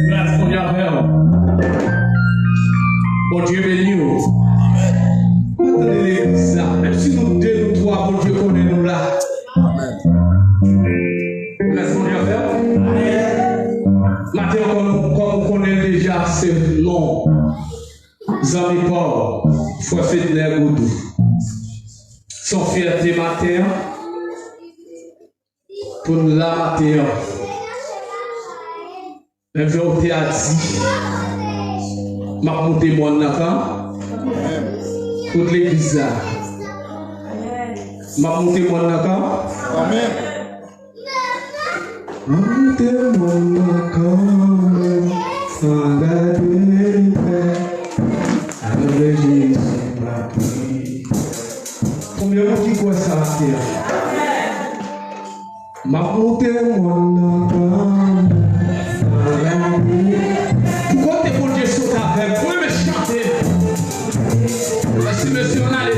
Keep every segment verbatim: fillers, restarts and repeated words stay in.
Gras Bondye avè w. Bondye beni w. Mwen tande legliz la. Menm si nou de, nou twa, Bondye konnen nou la. Gras Bondye avè w. Maten an, kòm, kòm ou konnen l deja, se non zanmi pa w, frè Fednè Goudou. Se yon fyète maten an pou n la maten an. Men jan w te a di, m ap moute mòn nan kan tout legliz la. M ap moute mòn nan kan. M ap moute mòn nan kanmenm, san gade pè, avèk Jezi m ap viv. Konbyen moun ki kwè sa maten an? M ap moute mòn nan kanmenm, san gade. Pou kote Bondye sot avè m, mwen menm chante. Mèsi, mesye, ann ale.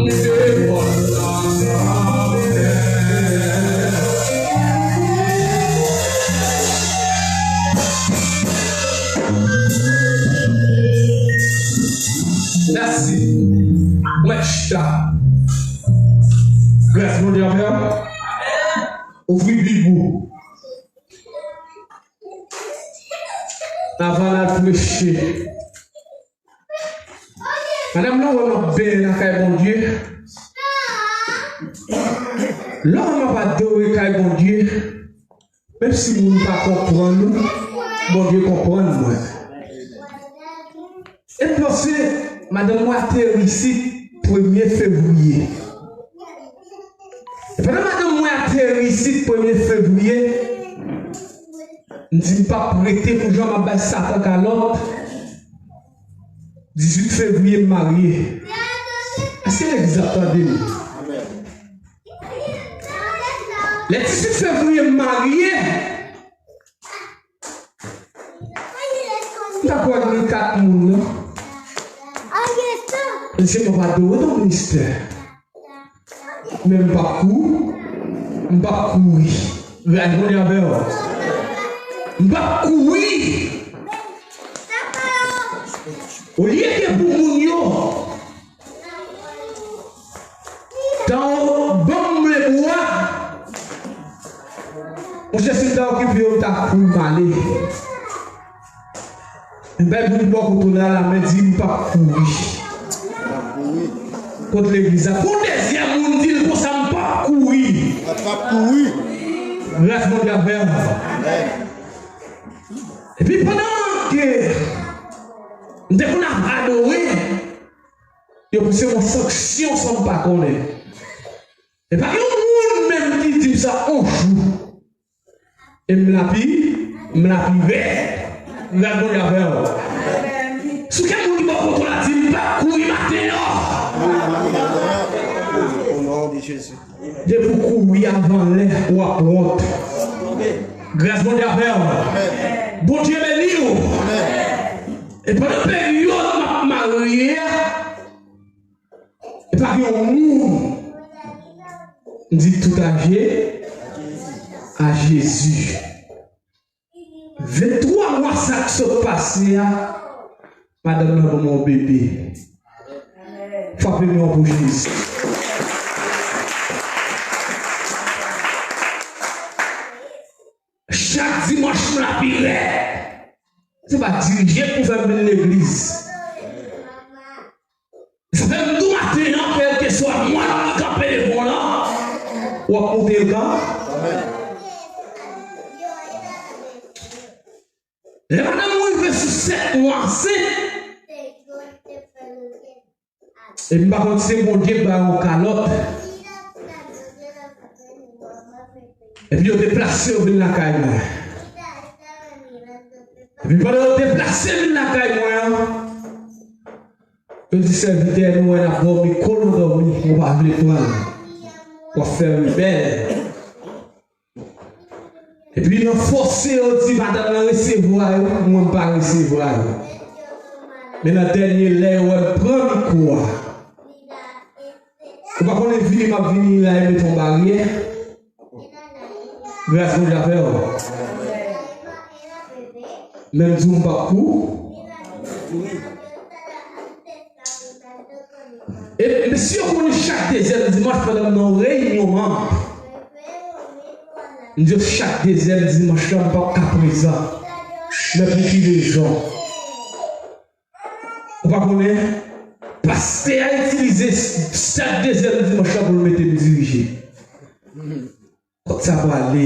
Mèsi. Mwen chita. Gras Bondye avè w. Ouvri Bib ou. Avan n al preche. Madanm nan wè m ap benyen lakay Bondye. Lè w wè m ap adore kay Bondye, menm si moun pa konprann ou, Bondye konprann mwen. E m panse madanm mwen ateri isit premye fevriye. E pandan madanm mwen ateri isit premye fevriye, m di m p ap rete pou jan m ap bay Satan kalòt. Dizuit fevriye m marye. Èske legliz ap tande m? Lè dizuit fevriye m marye, m ta kwè gen kat moun nan. Mesye, m ap adore nan ministè. Men m p ap kou-, m p ap kouri. Gras Bondye avè w. M p ap kouri. Olye ke pou moun yo ta ban m lebou a, monchè, si m ta okipe yo, m ta kouri m ale. M bay moun bò kote w la, la men di m p ap kouri. Kot legliz la? Pou dezyèm moun di l konsa, m p ap kouri. M p ap kouri. Gras Bondye avè w. Epi pandan ke m te konn ap adore, yo pouse yon sanksyon san m pa konnen. E pa gen yon moun menm ki di m sa yon jou. E m lapi, m lapi rèd. Gras Bondye avè w. Si w gen moun ki bò kote w la, di m p ap kouri maten an. O non de Jezi. Depi w kouri avan lè, w ap wont. Gras Bondye avè w. Bondye beni w. E pandan peryòd m ap marye a, e pa gen yon moun. M di tout a Je-, a Jezi. Venntwa mwa sa k sot pase a, madanm nan ban mwen yon bebe. Frape men w pou Jezi. Chak dimanch m lapi rèd. Se pa dirije pou fè m vin legliz. Sa fè m tou maten an, kèlkeswa mwa ki kanpe devan w lan, w ap monte l kan. Lè madanm mwen rive sou sèt mwa ansent, e m pa konn si se Bondye k ba yo yon kalòt. Epi yo deplase yo vin lakay mwen. Epi pandan yo deplase vin lakay mwen an, yo di sèvitè, nou wè n ap dòmi, kou nou dòmi, nou pa vle pran l. W ap fè rebèl. Epi nan fòse yo di madanm nan resevwa yo, mwen m pa resevwa yo. Men nan dènye lè yo wè m pran mikwo a. Ou pa konnen vini m ap vini la e mete yon baryè. Gras Bondye avè w. Men m di w m p ap kou. E mesye yo konnen chak dezyèm dimanch pandan m nan yon reyinyon manm. M di yo chak dezyèm dimanch la m p ap ka prezan. Men pou ki rezon? Ou pa konnen? Pastè a itilize sèt dezyèm dimanch la pou l mete m dirije. Kot sa prale?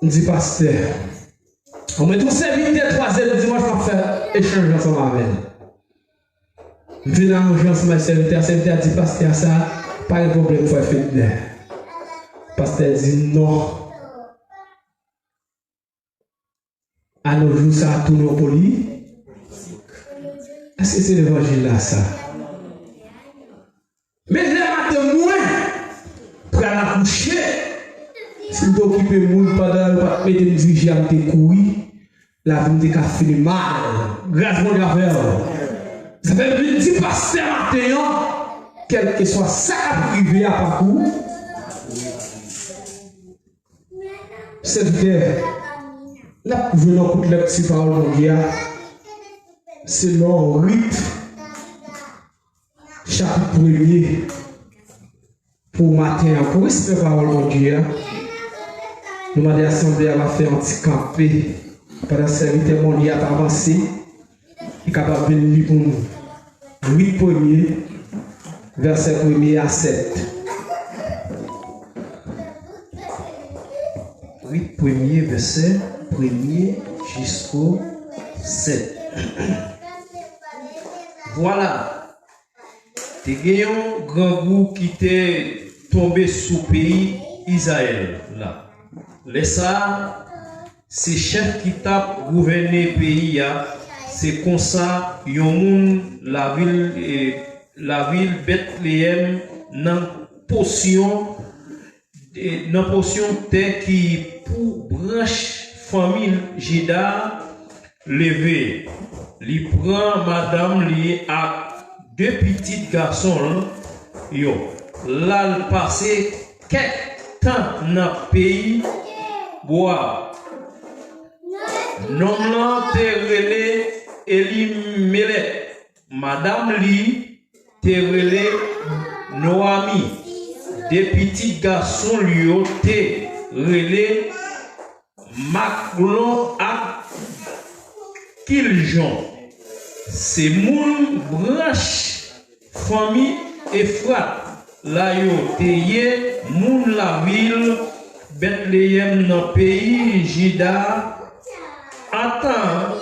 M di pastè, ou mete yon sèvitè twazyèm dimanch m ap fè echanj ansanm avè l. M fin aranje ansanm ak sèvitè a, sèvitè a di pastè a sa, pa gen pwoblèm, frè Fednè. Pastè di non. A nos jours sa a tounen yon poli. Èske se levanjil la sa? Men lè madanm mwen pral akouche, si m te okipe moun pandan yo pa t mete m dirije a, m te kouri, lavi m te ka fini mal. Gras Bondye avè w. Sa fè m vin di pastè maten an, kèlkeswa sa k ap rive a, pa pou ou. Sèvitè, n ap jwenn yon kout lekti pawòl Bondye a. Selon Rit, chapit premye, pou maten an, pou respè pawòl Bondye a, nou mande asanble a va fè yon ti kanpe pandan sèvitè Bondye a ap avanse. Li kapab vin li pou nou. Rit premye, vèsè premye a sèt. Rit premye, vèsè premye jisko sèt. Vwala, te gen yon grangou ki te tonbe sou peyi Izrayèl la. Lè sa a, se chèf ki t ap gouvène peyi a, se konsa yon moun lavil, e, lavil Betleyèm nan pòsyon, e, nan pòsyon tè ki pou branch fanmi Jida leve, li pran madanm li ak de pitit gason l yo, l al pase kèk tan nan peyi Moab. Nonm lan te rele Elimelèk, madanm li te rele Noami, de pitit gason l yo te rele Maklon ak Kiljon. Se moun branch fanmi Efrat la yo te ye, moun lavil Betleyèm nan peyi Jida. Antan,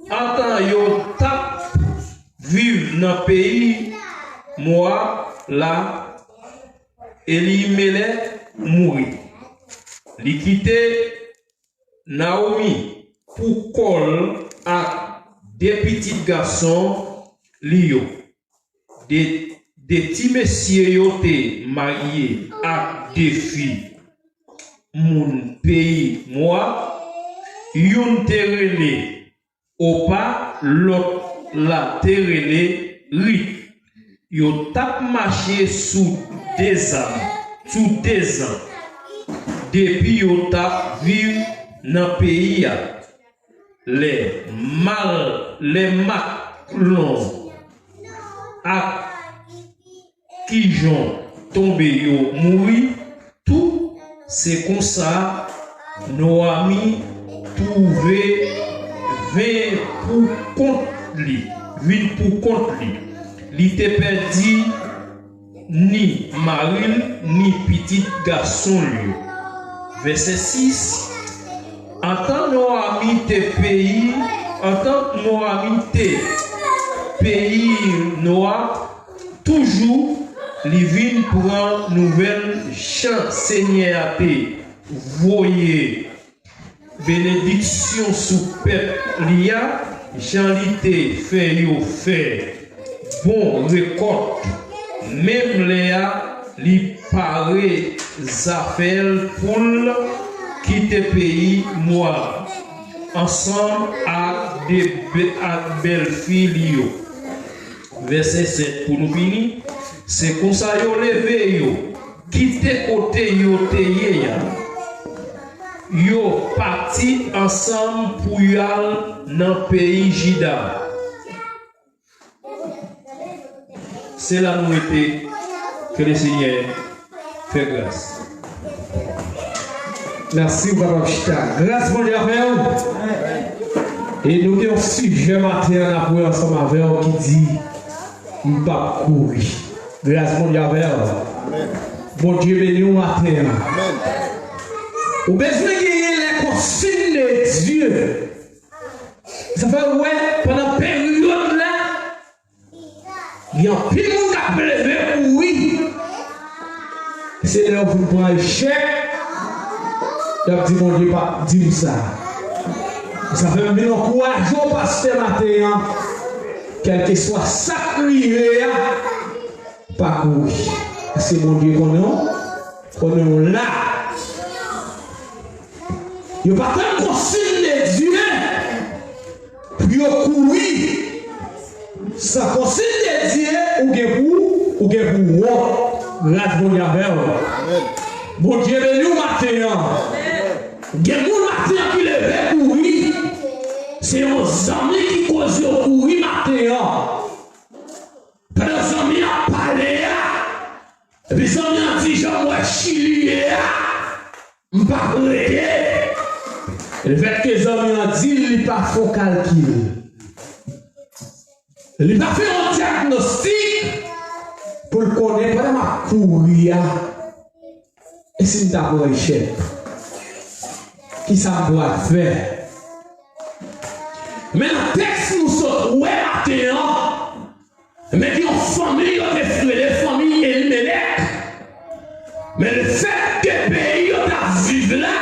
antan yo t ap viv nan peyi Moab la, Elimelèk mouri. Li kite Naomi pou kò l ak de pitit gason li yo. De, de ti mesye yo te marye ak de fi moun peyi Moab. Youn te rele Opa, lòt la te rele Rit. Yo t ap mache sou de zan, sou de zan, depi yo t ap viv nan peyi a. Lè mal, lè Maklon ak Kijon tonbe yo mouri tou, se konsa Noami twouve vin pou kont li, vin pou kont li. Li te pèdi ni mari l, ni pitit gason l yo. Vèsè sis. Antan Noami te peyi, antan Noami te peyi Moab, toujou li vin pran nouvèl jan Senyè a te voye benediksyon sou pèp li a, jan li te fè yo fè bon rekòt. Menm lè a, li pare zafè l pou l kite peyi Moab ansanm ak de be-, ak bèlfi li yo. Vèsè sèt pou nou fini. Se konsa yo leve yo kite kote yo te ye a. Yo pati ansanm pou y al nan peyi Jida. Se la nou rete. Ke Lesenyè fè gras. Mèsi, ou kapab chita. Gras Bondye avè w. E nou gen yon sijè maten an n ap wè ansanm avè w ki di, "M p ap kouri." Gras Bondye avè w. Bondye beni w maten an. Ou bezwen genyen les consignes de Dieu. Sa fè w wè, pandan peryòd la, gen anpil moun k ap leve kouri. Se lè yo fin pran echèk, y ap di, "Bondye pa t di m sa." Sa fè m vin ankouraje w, pastè, maten an. Kèlkeswa sa k rive a, pa kouri. Paske Bondye konnen w, konnen w la. Yo pa tann konsign de Dye pou yo kouri. Sa konsiy de Dye, ou gen pou, ou gen pou wont. Gras Bondye avè w. Bondye beni w maten an. Gen moun maten an ki leve kouri. Se yon zanmi ki koz yo kouri maten an. Pandan zanmi an ap pale a, epi zanmi an di, "Jan m wè Chili ye a, m p ap rete." Lefètke zanmi an di l, li pa fè yon kalkil. Li pa fè yon dyagnostik pou l konnen pandan m ap kouri a, e si m ta pran echèk, kisa m pral fè? Men nan tèks nou sot wè maten an, men gen yon fanmi yo te rele fanmi Elimelèk. Men lefètke peyi yo t ap viv la,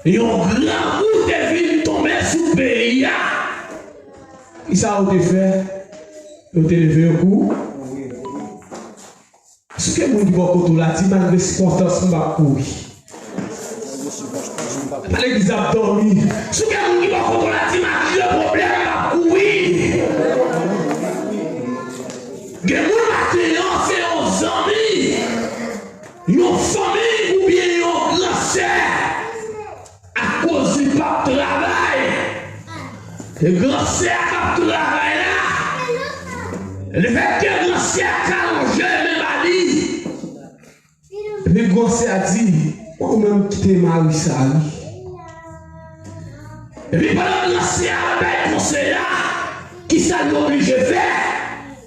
yon grangou te vin tonbe sou peyi a. Kisa yo te fè? Yo te leve yo kou. Èske moun ki bò kote w la di, "Malgre sikonstans, m p ap kouri"? Pa legliz ap dòmi. Èske moun ki bò kote w la di, "Malgre pwoblèm, m p ap kouri"? Gen moun maten an, se yon zanmi, yon fanmi oubyen yon gran sè. Akoz li p ap travay, e gran sè a k ap travay la, lefètke gran sè a ka lonje men ba li, epi gran sè a di, "Ou menm kite mari sa wi." Epi pandan gran sè a ap bay konsèy la, kisa l oblije fè?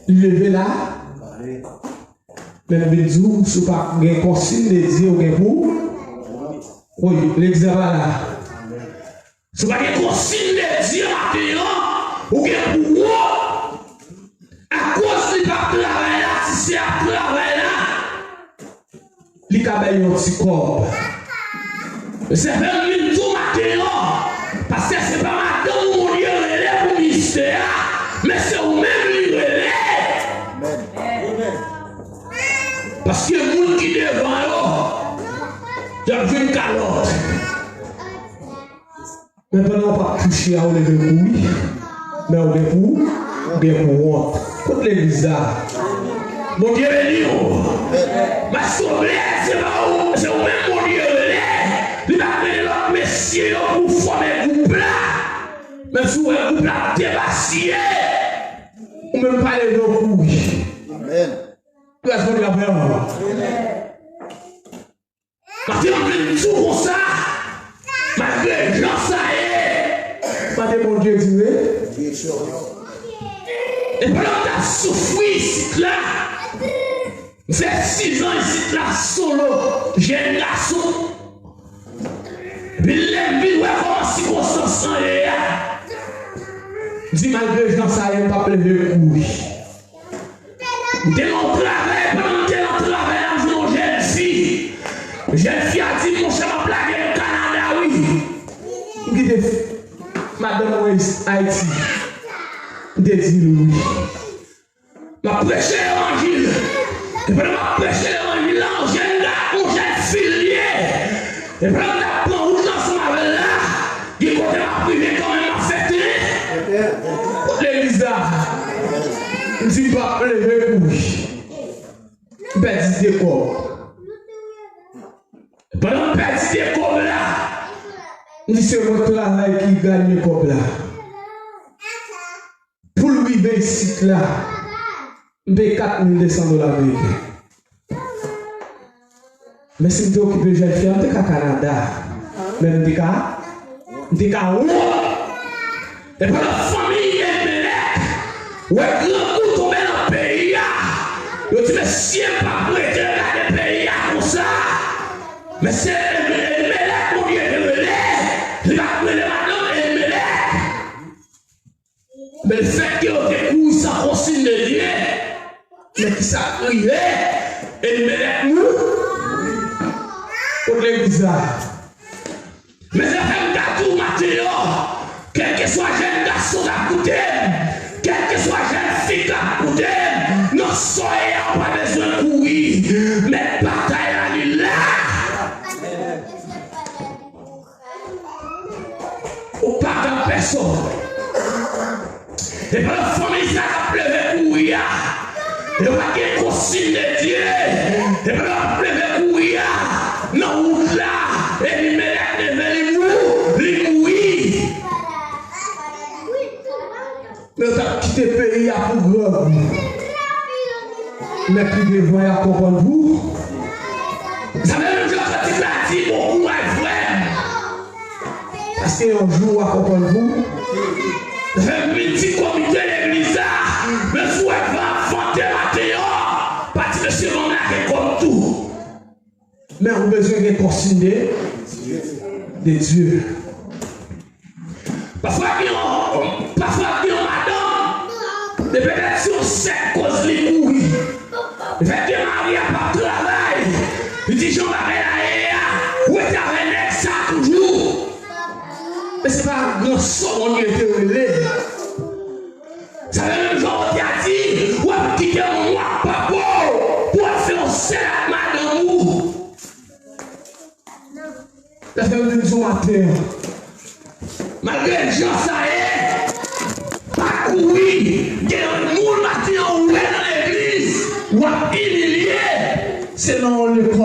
Li leve la. Men m vin di w, si w pa gen konsiy de Dye, ou gen pou. Wi, legliz la pa la. Si w pa gen konsiy de Dye maten an, ou gen pou wont. Akoz li p ap travay la, si se ap travay la, li ka bay yon ti kòb. Se fè m vin di w maten an, pastè, se pa madanm ou Bondye rele pou ministè a, men se ou menm li rele. Paske moun ki devan yo, y ap jwenn kalòt. Men pandan w p ap touche a, ou leve kouri. Men ou gen pou, ou gen pou wont. Kot legliz la? Bondye beni w. Mas Oblè, se pa ou, se ou menm Bondye rele. Li pa rele lòt mesye yo pou fòme gwoup la. Men si w wè gwoup la ap devasye, ou menm pa leve w kouri. Amèn. Gras Bondye avè w. Maten an, m vle di w konsa, malgre jan sa ye, mande Bondye di wi. E pandan m t ap soufri isit la, m fè sizan isit la solo, jèn gason. Epi lè m vin wè kòman sikonstans lan ye a, m di malgre jan sa ye, m p ap leve kouri. M te nan yon travay, pandan m te nan travay la, m jwenn yon jèn fi. Jèn fi a di m, "Monchè, m ap lage m Kanada wi." M kite madanm mwen Ayiti. M te di l wi. M ap preche levanjil. E pandan m ap preche levanjil la, yon jèn gason, yon jèn fi l ye. E pandan m t ap pran wout la ansanm avè l la, gen kote m ap rive kanmenm, m ap fè tenten. Kot legliz la? M di m p ap leve kouri. M pèdi de kòb. Pandan m pèdi de kòb la, m di se mwen k travay ki ganye kòb la. Pou l rive isit la, m peye kat mil de san dola ameriken. Men si m te okipe jèn fi a, m te ka Kanada. Men m te ka, m te ka wont. E pandan fanmi Elimelèk wè grangou tonbe nan peyi a, yo di, "Mesye, m p ap rete gade peyi a konsa." Mesye, Elimelèk, Bondye te rele, li pa t rele madanm Elimelèk. Men lefètke yo te kouri san konsiy de Dye, men kisa k rive? Elimelèk mouri. Kot legliz la? Men zafè m ta di w maten an, kèlkeswa jèn gason k ap koute m, kèlkeswa jèn fi k ap koute m, nan sa w ye a, ou pa bezwen kouri. Mèt batay la, li la. Ou pa ka pèsonn. E pandan Fanmi sa k ap leve kouri a, yo pa gen konsiy de Dye. E pandan y ap leve kouri a, nan wout la, Elimèlèk leve li mou, li mouri. Men yo t ap kite peyi a pou grangou. Men pi devan y a konprann pou. Sa vle menm jan kantik la di, bon kouraj frè m. Paske yon jou w a konprann pou. Fè m vin di komite legliz la, men si w wè van ap vante maten an, pati mesye m an lage kò m tou. Men ou bezwen gen konsiy de, de Dye. Pafwa gen yon, pafwa gen yon madanm, e petèt se yon sèk koz li mouri. Lefètke mari a p ap travay, li di jan bagay la ye a, ou rete avè nèg sa toujou. Men se pa gran sonmon li te rele. Sa vle menm jan w te a di, w ap kite moun w ap papa w pou w al fè yon sèl ak madanm ou. Lè fè m vin di w maten an, malgre jan sa ye, pa kouri. Gen moun maten an ou wè nan legliz, w ap imilye. Se nan yon lekòl.